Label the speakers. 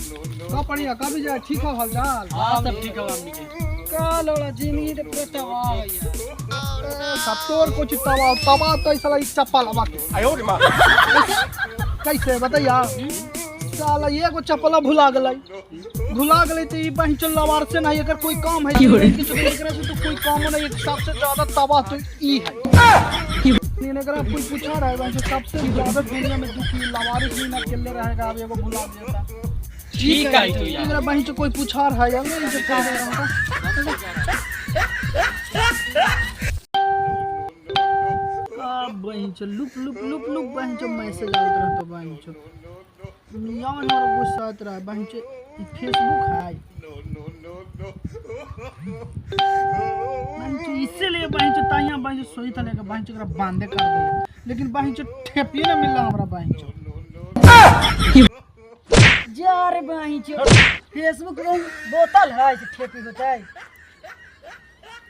Speaker 1: का पढ़िया का भी जाए ठीक है हालचाल?
Speaker 2: हाँ सब ठीक है हमनी के।
Speaker 1: का लोड़ा जिंदगी ते पूरा तबाह है यार। सब तोर कुछ तबाह तबाह तो साला ई चप्पल हवा के। कैसे बताइया साला एगो चप्पला भुला गेलै, भुला गेलै तो ई बहिन चल लवार से नहीं एकर कोई काम है किछु एकरा से तो कोई काम नहीं। सबसे ज्यादा तबाह तो ई है। नहीं एकरा कोई पूछा रहा है बहिन, सबसे ज्यादा दुनिया में दुखी लवारिस नहीं ना अकेले रहेगा। अब एगो भुला दिया
Speaker 2: ठीक है तो यार
Speaker 1: एकरा बहिन से कोई पूछा रहा है यार नहीं से खा रहा है। का बहिन चो लुप लुप लुप लुप बहिन चो मैसेज आवत रहतो बहिन चो मियां और गुस्सा आत रहा बहिन चो। ई फेसबुक है बहिन चो, इसीलिए बहिन चो ताइया बहिन चो सोई तले के बहिन चो एकरा बांधे कर दे, लेकिन बहिन चो ठेपिए ना मिलला हमरा बहिन चो।
Speaker 3: जा रे बहिन चो फेसबुक में बोतल है से ठेपी होतै।